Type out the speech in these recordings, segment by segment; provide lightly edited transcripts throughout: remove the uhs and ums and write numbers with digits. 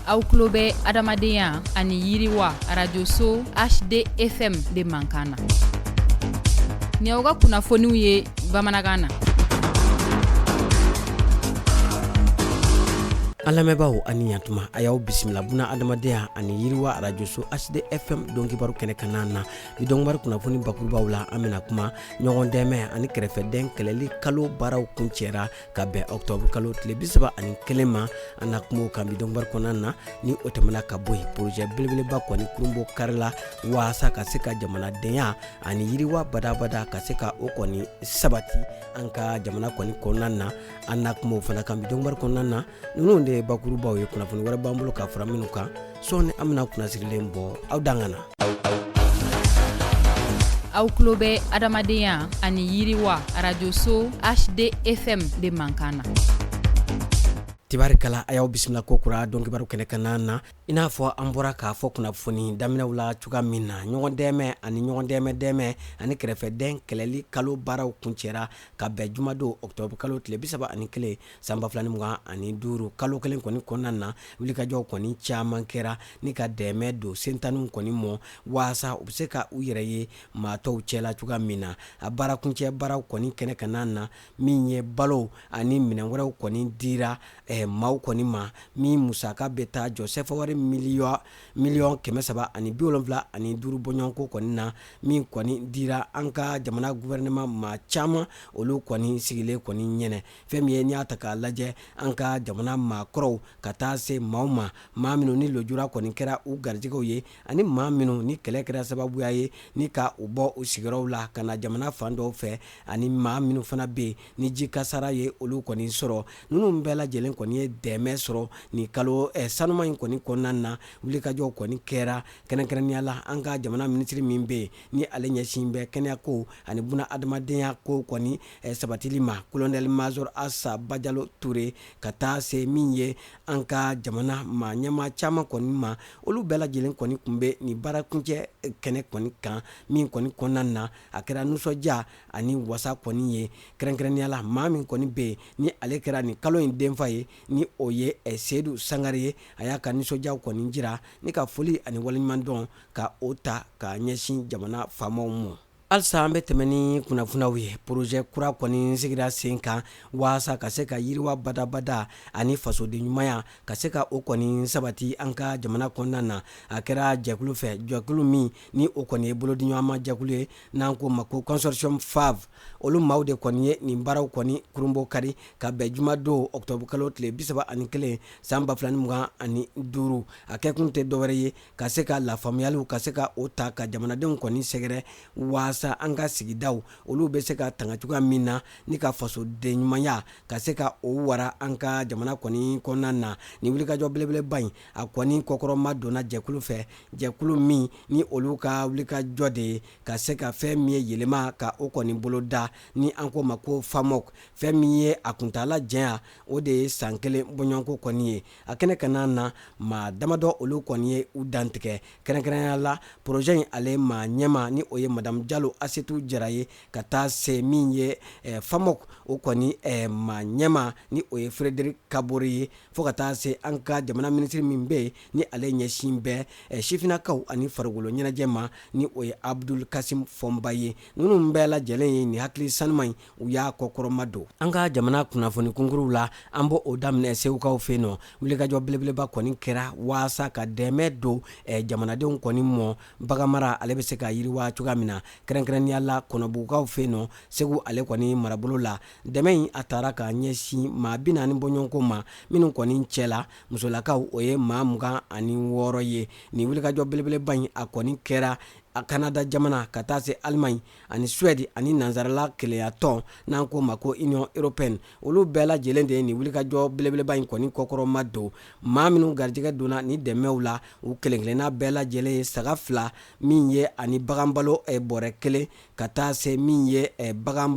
Aw tulo bɛ adamadenya ani yiriwa arajoso HDFM de mankan na. Nin y'aw ka kunnafoniw ye bamanankan na. An lamɛnbaaw a ni ɲantuma, a y'aw bisimila buna adamadenya ani yiriwa arajoso HDFM donkibaru kɛnɛ kan na. Bi donkibaru kunnafoni bakurubaw la, an bɛna kuma ɲɔgɔn dɛmɛ ani kɛrɛfɛdɛn kɛlɛli kalo baaraw kuncɛra ka bɛn octobre kalo tile 31 ma. An na kuma o kan bi donkibaru kɔnɔna na. Ni o tɛmɛna ka bɔ yen, projet belebeleba kɔni kurunbon karila waasa ka se ka jamanadenya ani yiriwa badabada ka se ka o kɔni sabati an ka jamana kɔni kɔnɔna na. An na kuma o fana kan bi donkibaru kɔnɔna na. Ninnu de ye bakurubaw ye. Kunnafoni wɛrɛ b'an bolo ka fara minnu kan sɔɔni, an bɛna kunnasirilen bɔ aw dan ka na. Aw tulo bɛ adamadenya ani yiriwa arajoso HDFM de mankan na. Tibarikala, a y'aw bisimila ko kura donkibaru kɛnɛ kan na. I n'a fɔ an bɔra k'a fɔ kunnafoni daminɛw la cogoya min na, ɲɔgɔn dɛmɛ ani ɲɔgɔn dɛmɛ dɛmɛ ani kɛrɛfɛdɛn kɛlɛli kalo baaraw kuncɛra ka bɛn jumadon octobre kalo tile 31 san 2025. Kalo kelen kɔni kɔnɔna na, wulikajɔw kɔni caman kɛra ni ka dɛmɛ don sentanniw kɔni mɔ waasa u bɛ se ka u yɛrɛ ye maa tɔw cɛla cogoya min na. A baarakuncɛ baaraw kɔni kɛnɛ kan na, min ye balo ani minɛn wɛrɛw kɔni dira maaw kɔni ma, min musaka bɛ taa jɔ sɛfawari miliyɔn 375 bɔɲɔgɔnko kɔni na, min kɔni dira an ka jamana gouvernement maa caman olu kɔni sigilen kɔni ɲɛnɛ. Fɛn min ye, n'i y'a ta k'a lajɛ, an ka jamana maakɔrɔw ka taa se maaw ma, maa minnu ni lujura kɔni kɛra u garijɛgɛw ye, ani maa minnu ni kɛlɛ kɛra sababuya ye ni ka u bɔ u sigiyɔrɔw la ka na jamana fan dɔw fɛ, ani maa minnu fana bɛ yen ni ji kasara ye olu kɔni sɔrɔ, ninnu bɛɛ lajɛlen kɔni ye dɛmɛ sɔrɔ nin kalo sanuma in kɔni kɔnɔna na. Wulikajɔw kɔni kɛra kɛrɛnkɛrɛnnenya la, an ka jamana minisiri min bɛ yen ni ale ɲɛsin bɛ kɛnɛya ko ani buna adamadenya ko kɔni sabatili ma, colonel major Asa Bajalo Ture, ka taa se min ye an ka jamana maa ɲɛmaa caman kɔni ma, olu bɛɛ lajɛlen kɔni tun bɛ nin baarakuncɛ kɛnɛ kɔni kan, min kɔni kɔnɔna na a kɛra nisɔndiya ani wasa kɔni ye. Kɛrɛnkɛrɛnnenya la, maa min kɔni bɛ yen ni ale kɛra nin kalo in denfa ye, ni o ye Seyidu Sangare ye, a y'a ka nisɔndiya kɔni jira ni ka foli ani waleɲumandɔn ka o ta ka ɲɛsin jamana faamaw ma. Halisa an bɛ tɛmɛ ni kunnafoniw ye. Projet kura kɔni sigira sen kan waasa ka se ka yiriwa badabada ani fasoden ɲumanya ka se ka o kɔni sabati an ka jamana kɔnɔna na. A kɛra jɛkulu fɛ, jɛkulu min ni o kɔni ye bolodiɲɔgɔnma jɛkulu ye, n'an k'o ma ko consortium FAV. Olu maaw de kɔni ye nin baaraw kɔni kurunbon kari ka bɛn jumadon octobre kalo tile 31 san 2025. A kɛkun tɛ dɔwɛrɛ ye ka se ka lafaamuyaliw ka se ka o ta ka jamanadenw kɔni sɛgɛrɛ waasa an ka sigidaw olu bɛ se ka tanga cogoya min na, ni ka fasoden ɲumanya ka se ka o wara an ka jamana kɔni kɔnɔna na. Nin wulikajɔ belebeleba in, a kɔni kɔkɔrɔma donna jɛkulu fɛ, jɛkulu min ni olu ka wulikajɔ de ye ka se ka fɛn min ye yɛlɛma ka o kɔni boloda, ni an k'o ma ko FAMOC. Fɛn min ye a kuntaala janya, o de ye san kelen bɔɲɔgɔnko kɔni ye. A kɛnɛ kan na, maa damadɔ olu kɔni ye u dantigɛ. Kɛrɛnkɛrɛnya la, projet in ale maa ɲɛmaa, ni o ye madame Jalo Asetu Jara ye, ka taa se min ye FAMOC o kɔni maa ɲɛmaa, ni o ye Frédéric Kabore ye, fo ka taa se an ka jamana minisiri min bɛ yen ni ale ɲɛsin bɛ sifinnakaw ani farikolo ɲɛnajɛ ma, ni o ye Abdul Kasim Fɔnba ye. Ninnu bɛɛ lajɛlen ye nin hakili sanuman in u y'a kɔkɔrɔma don. An ka jamana kunnafoni kunkuruw la, an b'o daminɛ Segukaw fɛ yen nɔ. Wulikajɔ belebeleba kɔni kɛra waasa ka dɛmɛ don jamanadenw kɔni mɔ baganmara ale bɛ se ka yiriwa cogoya min na, kɛrɛnkɛrɛnnenya la Kɔnɔbugukaw fɛ yen nɔ, Segu ale kɔni marabolo la. Dɛmɛ in a taara ka ɲɛsin maa 40 bɔɲɔgɔnko ma, minnu kɔni cɛ la musolakaw o ye maa 26 ye. Nin wulikajɔ belebeleba in a kɔni kɛra Kanada jamana ka taa se Allemagne ani Suède ani nansarala kelenya tɔn, n'an k'o ma ko Union européenne, olu bɛɛ lajɛlen de ye nin wulikajɔ belebeleba in kɔni kɔkɔrɔma don. Maa minnu garijɛgɛ donna ni dɛmɛw la, u kelenkelenna bɛɛ lajɛlen ye saga 2 min ye ani baganbalo bɔrɛ 1. ka taa se min ye bagan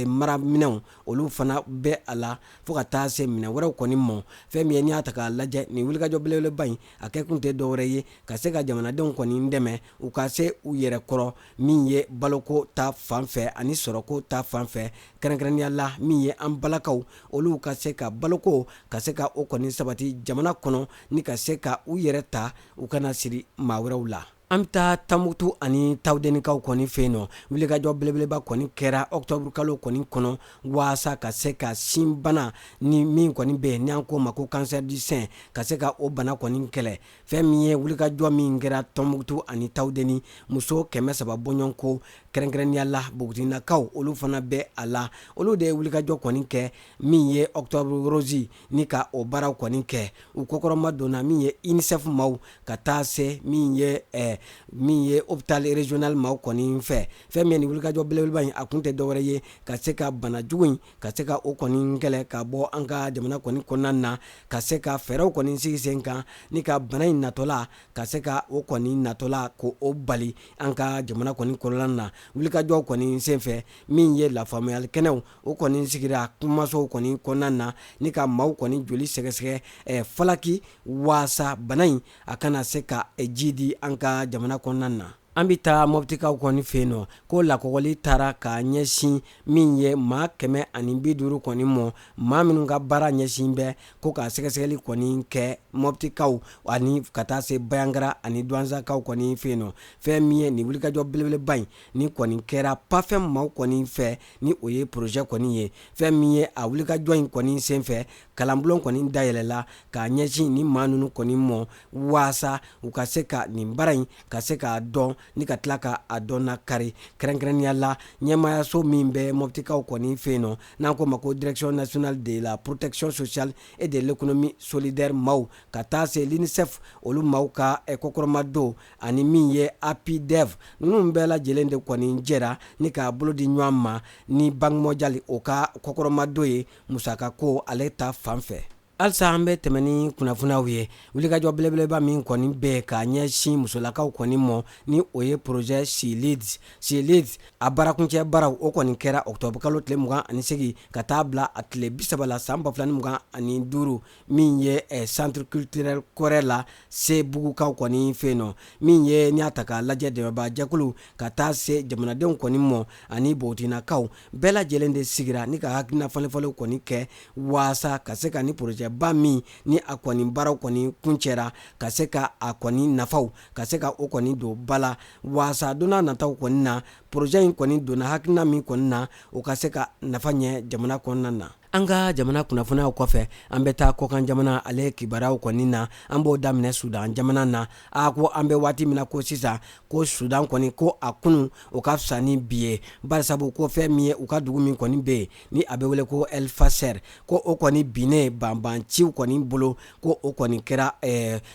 maraminɛnw, olu fana bɛ a la, fo ka taa se minɛn wɛrɛw kɔni mɔ. Fɛn min ye, n'i y'a ta k'a lajɛ, nin wulikajɔ belebeleba in, a kɛkun tɛ dɔwɛrɛ ye ka se ka jamanadenw kɔni dɛmɛ u ka se u yɛrɛ kɔrɔ, min ye baloko ta fan fɛ ani sɔrɔko ta fan fɛ, kɛrɛnkɛrɛnnenya la min ye an balakaw, olu ka se ka baloko ka se ka o kɔni sabati jamana kɔnɔ, ni ka se ka u yɛrɛ ta, u kana siri maa wɛrɛw la. An bɛ taa Tɔnbukutu ani Tawudenikaw kɔni fɛ yen nɔ. Wulikajɔ belebeleba kɔni kɛra octobre kalo kɔni kɔnɔ, waasa ka se ka sinbana ni min kɔni bɛ yen ni an k'o ma ko cancer du sein, ka se ka o bana kɔni kɛlɛ. Fɛn min ye wulikajɔ min kɛra Tɔnbukutu ani Tawudeni, muso 300 bɔɲɔgɔnko, kɛrɛnkɛrɛnnenya la Bogotiginakaw, olu fana bɛ a la, olu de ye wulikajɔ kɔni kɛ min ye octobre rose ni ka o baaraw kɔni kɛ. U kɔkɔrɔma donna min ye UNICEF maaw, ka taa se min ye hôpital régional maaw kɔni fɛ. Fɛn min ye nin wulikajɔ belebeleba in, a kun tɛ dɔwɛrɛ ye ka se ka bana jugu in, ka se ka o kɔni kɛlɛ ka bɔ an ka jamana kɔni kɔnɔna na, ka se ka fɛɛrɛw kɔni sigi sen kan ni ka bana in natɔla, ka se ka o kɔni natɔla ko o bali an ka jamana kɔni kɔnɔna na. Wulikajɔw kɔni senfɛ, min ye lafaamuyali kɛnɛw, o kɔni sigira kumasow kɔni kɔnɔna na, ni ka maaw kɔni joli sɛgɛsɛgɛ falaki, waasa bana in a kana se ka ji di an ka jamana kɔnɔna na. An bɛ taa Mɔptikaw kɔni fɛ yen nɔ, ko lakɔgɔli taara ka ɲɛsin min ye maa 150 kɔni mɔ, maa minnu ka baara ɲɛsin bɛ ko ka sɛgɛsɛgɛli kɔni kɛ Mɔptikaw ani ka taa se Bayangara ani Duwansakaw kɔni fɛ yen nɔ. Fɛn min ye nin wulikajɔ belebeleba in ni kɔni kɛra PAFEM maaw kɔni fɛ, ni o ye projet kɔni ye. Fɛn min ye a wulikajɔ in kɔni senfɛ, kalanbulon kɔni dayɛlɛla k'a ɲɛsin ni maa ninnu kɔni mɔ, waasa u ka se ka nin baara in ka se k'a dɔn ni ka tila ka a dɔn na kari. Kɛrɛnkɛrɛnnenya la, ɲɛmaayaso min bɛ Mɔptikaw kɔni fɛ yen nɔ, n'an k'o ma ko Direction nationale de la protection sociale et de l'économie solidaire maaw, ka taa se l'UNICEF olu maaw ka kɔkɔrɔmadon, ani min ye APIDEV, ninnu bɛɛ lajɛlen de kɔni jɛra ni k'a bolo di ɲɔgɔn ma ni Banque mondiale o ka kɔkɔrɔmadon ye musaka ko ale ta fan fɛ. Halisa an bɛ tɛmɛ ni kunnafoniyaw ye. Wulikajɔ belebeleba min kɔni bɛ ka ɲɛsin musolakaw kɔni mɔ, ni o ye projet She Leads, She Leads a baarakuncɛ baaraw, o kɔni kɛra octobre kalo tile 28 ka taa bila a tile 30 la san 2025, min ye centre culturel Kɔrɛ la, Sebugukaw kɔni fɛ yen nɔ. Min ye n'i y'a ta k'a lajɛ, dɛmɛbaajɛkulu ka taa se jamanadenw kɔni mɔ ani Bogotiginakaw bɛɛ lajɛlen de sigira ni ka hakilina falenfalenw kɔni kɛ, waasa ka se ka ni projet ba min ni a kɔni baaraw kɔni kuncɛra, ka se ka a kɔni nafaw ka se ka o kɔni don ba la, waasa don n'a nataw kɔni na, projet in kɔni donna hakilina min kɔni na, o ka se ka nafa ɲɛ jamana kɔnɔna na. An ka jamana kunnafoniyaw kɔfɛ, an bɛ taa kɔkan jamana ale kibaruyaw kɔni na. An b'o daminɛ Sudan jamana na. A ko an bɛ waati min na ko sisan, ko Sudan kɔni, ko a kunun o ka fisa ni bi ye, barisabu ko fɛn min ye u ka dugu min kɔni bɛ yen ni a bɛ wele ko El Fasher, ko o kɔni binnen banbanciw kɔni bolo, ko o kɔni kɛra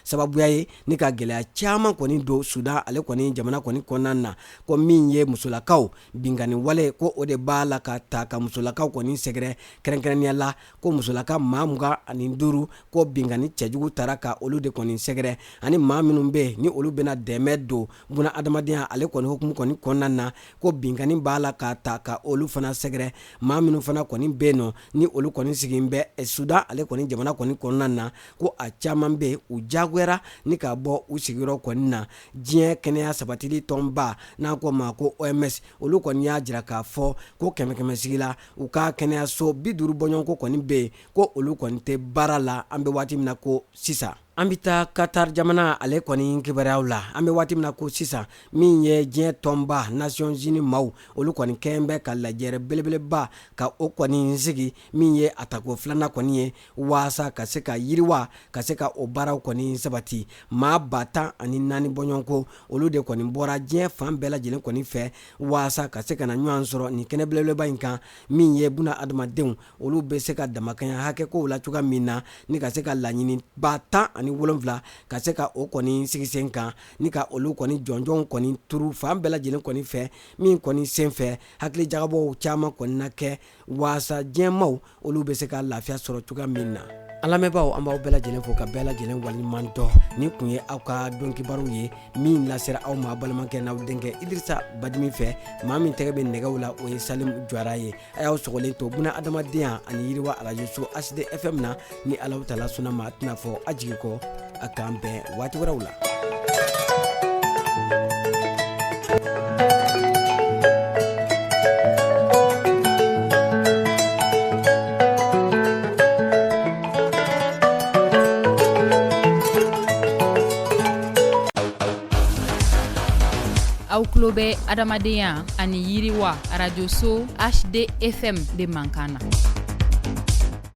sababuya ye ni ka gɛlɛya caman kɔni don Sudan ale kɔni jamana kɔni kɔnɔna na. Ko min ye musolakaw binkanni wale, ko o de b'a la ka ta ka musolakaw kɔni sɛgɛrɛ, kɛrɛnkɛrɛnnenya la ko musolaka maa 25, ko binkanni cɛjugu taara ka olu de kɔni sɛgɛrɛ, ani maa minnu bɛ yen ni olu bɛna dɛmɛ don buna adamadenya ale kɔni hukumu kɔni kɔnɔna na, ko binkanni b'a la ka ta ka olu fana sɛgɛrɛ. Maa minnu fana kɔni bɛ yen nɔ ni olu kɔni sigi bɛ Sudan ale kɔni jamana kɔni kɔnɔna na, ko a caman bɛ yen, u jagoyara ni ka bɔ u sigiyɔrɔ kɔni na. Diɲɛ kɛnɛya sabatili tɔnba, n'an ko ma ko OMS, olu kɔni y'a jira k'a fɔ ko kɛmɛ kɛmɛ sigi la, u ka kɛnɛyaso 50 bɔɲɔgɔnko kɔni bɛ yen, ko olu kɔni tɛ baara la an bɛ waati min na ko sisan. An bɛ taa Qatar jamana ale kɔni kibaruyaw la. An bɛ waati min na ko sisan, min ye diɲɛ tɔnba Nations Unies maaw, olu kɔni kɛn bɛ ka lajɛrɛ belebeleba ka o kɔni sigi, min ye a tako filanan kɔni ye, waasa ka se ka yiriwa, ka se ka o baaraw kɔni sabati. Maa 14,000 bɔɲɔgɔnko, olu de kɔni bɔra diɲɛ fan bɛɛ lajɛlen kɔni fɛ, waasa ka se ka na ɲɔgɔn sɔrɔ nin kɛnɛ belebeleba in kan, min ye buna adamadenw olu bɛ se ka damakanya hakɛ kow la cogoya min na, ni ka se ka laɲini 17 ka se ka o kɔni sigi sen kan, ni ka olu kɔni jɔnjɔnw kɔni turu fan bɛɛ lajɛlen kɔni fɛ. Min kɔni sen fɛ, hakili jagabɔw caman kɔni na kɛ waasa diɲɛmaw olu bɛ se ka lafiya sɔrɔ cogoya min na. An lamɛnbaaw, an b'aw bɛɛ lajɛlen fo ka bɛɛ lajɛlen waleɲuman dɔn. Nin kun ye aw ka donkibaru ye min lasera aw ma balimakɛ n'aw denkɛ Idirisa Badimi fɛ. Maa min tɛgɛ bɛ nɛgɛw la, o ye Salim Jara ye. A y'aw sɔgɔlen to buna adamadenya ani yiriwa arajoso HD FM na. Ni Alahu taala sɔnna ma, a tɛna fɔ a jigi kɔ. A k'an bɛn waati wɛrɛw la. Aw tulo bɛ adamadenya ani yiriwa arajoso HD FM de mankan na.